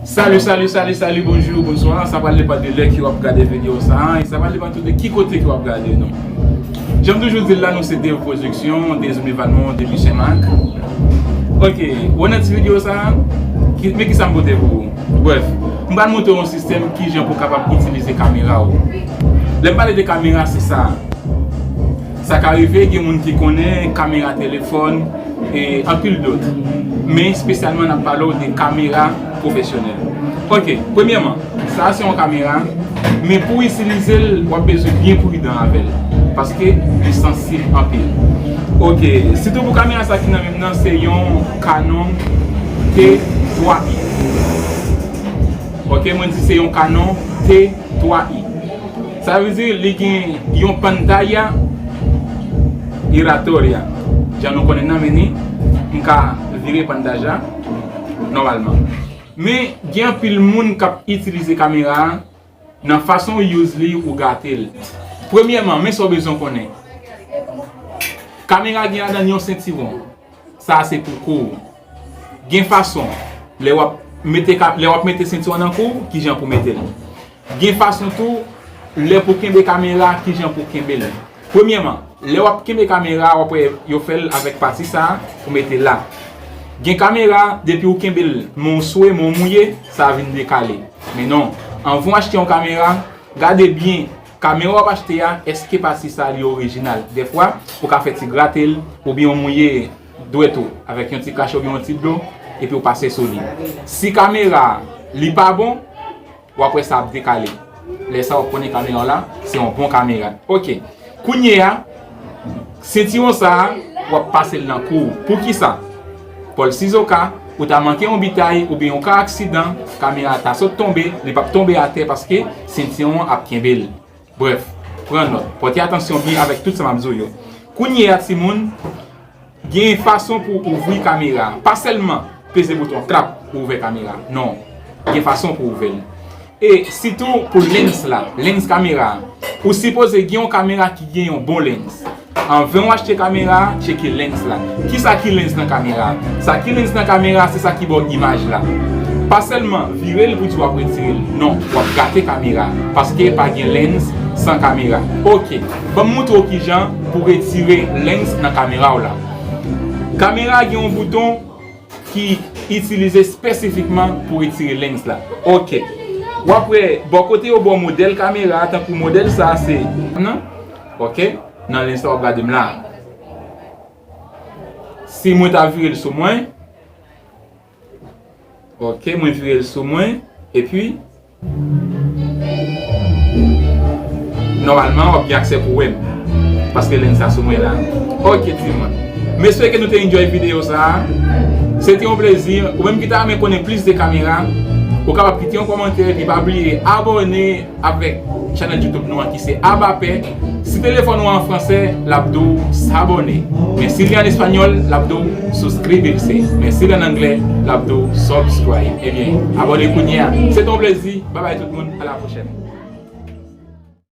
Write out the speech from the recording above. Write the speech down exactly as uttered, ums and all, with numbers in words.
Salut, salut, salut, salut, bonjour, bonsoir. Sa pral depann de lè ke w ap gade videyo sa a, e sa pral depann tou de ki kote ke w ap gade nou. Jan m toujou di l la, nou se Dave Production, Dave Levalmont, depi Senmak. Ok, ou nan ti videyo sa a, ki, men ki sa m pote pou ou? Bref, m pral montre w yon sistèm ki jan pou w kapab itilize kamera w. Lè m pale de kamera, se sa. Sa ka rive gen moun ki konnen kamera telefòn e anpil dòt. Men espesyalman n ap pale w de kamera pwofesyonèl. Ok, premyèman, sa a se yon kamera, men pou w itilize l, w ap bezwen byen pridan avè l, paske li sansib anpil. Ok, sitou pou kamera sa ki nan men m nan, se yon Canon T twa I. Ok, mwen di se yon Canon T twa I. Sa vle di li gen yon pantalla giratoria. Jan nou konnen nan meni, m ka vire pantalla nòmalman. Men gen anpil moun k ap itilize kamera a nan fason w use li ou gate l. Premyèman, men sa w bezwen konnen. Kamera gen ladan yon sentiwon. Sa a se pou kou w. Gen fason, lè w ap mete ka, lè w ap mete sentiwon nan kou w, kijan pou mete l. Gen fason tou, lè pou kenbe kamera, kijan pou kenbe l. Premyèman, lè w ap kenbe kamera, w ap wè yo fè l avèk pati sa a pou mete la. Gen kamera, depi w kenbe l, men w swe, men w mouye, sa a vin dekale. Men non, anvan w achte yon kamera, gade byen, kamera w ap achte a, èske pati sa a li orijinal? Dèfwa, ou ka fè ti grate l, oubyen w mouye dwèt ou avèk yon ti kach oubyen yon ti dlo, epi w pase sou li. Si kamera a, li pa bon, w ap wè sa ap dekale. Lè sa a, w ap konnen kamera w la, se yon bon kamera. Ok. Kounye a, sentiwon sa a, w ap pase l nan kou w. Poukisa? Pòl sizoka, ou ta manke yon bitay oubyen yon ka aksidan, kamera a ta sot tonbe, li p ap tonbe atè paske sentiwon an ap kenbe l. Brèf, pran nòt. Pòte atansyon byen avèk tout sa m ap di w yo. Kounye a, timoun, gen fason pou w ouvri kamera a. Pa sèlman peze bouton klap pou w ouvè kamera a. Non. Gen fason pou w ouvè l. E sitou pou lens la, lens kamera a. Ou sipoze gen yon kamera ki gen yon bon lens. Anvan w achte kamera a, tcheke lens la. Kisa ki lens nan kamera a? Sa ki lens nan kamera a, se sa ki ba w imaj la. Pa sèlman vire l pou di w ap retire l. Non, w ap gate kamera a. Paske pa gen lens san kamera. Ok, ban m montre w kijan pou retire lens nan kamera w la. Kamera a gen yon bouton ki itilize espesifikman pou retire lens la. Ok. W ap wè bò kote yo ba w modèl kamera a, tankou modèl sa a se nan. Ok. Nan lens la w ap gade m la. Si mwen ta vire l sou mwen. Ok, mwen vire l sou mwen. Epi, nòmalman, w ap gen aksè pou wè m. Paske lens la sou mwen la. Ok, timoun. M espere ke nou te enjoy videyo sa a. Se te yon plezi. Ou menm ki ta renmen konnen plis de kamera, ou kapab kite yon kòmantè epi pa bliye abòne avèk chanèl YouTube nou an ki se Abapè. Si telefòn ou an fransè, l ap di w s'abonner. Men si li an espanyòl, l ap di w suscribirse. Men si l an anglè, l ap di w subscribe. Ebyen, abòne kounye a. Se te yon plezi. Babay tout moun. A la pwochèn.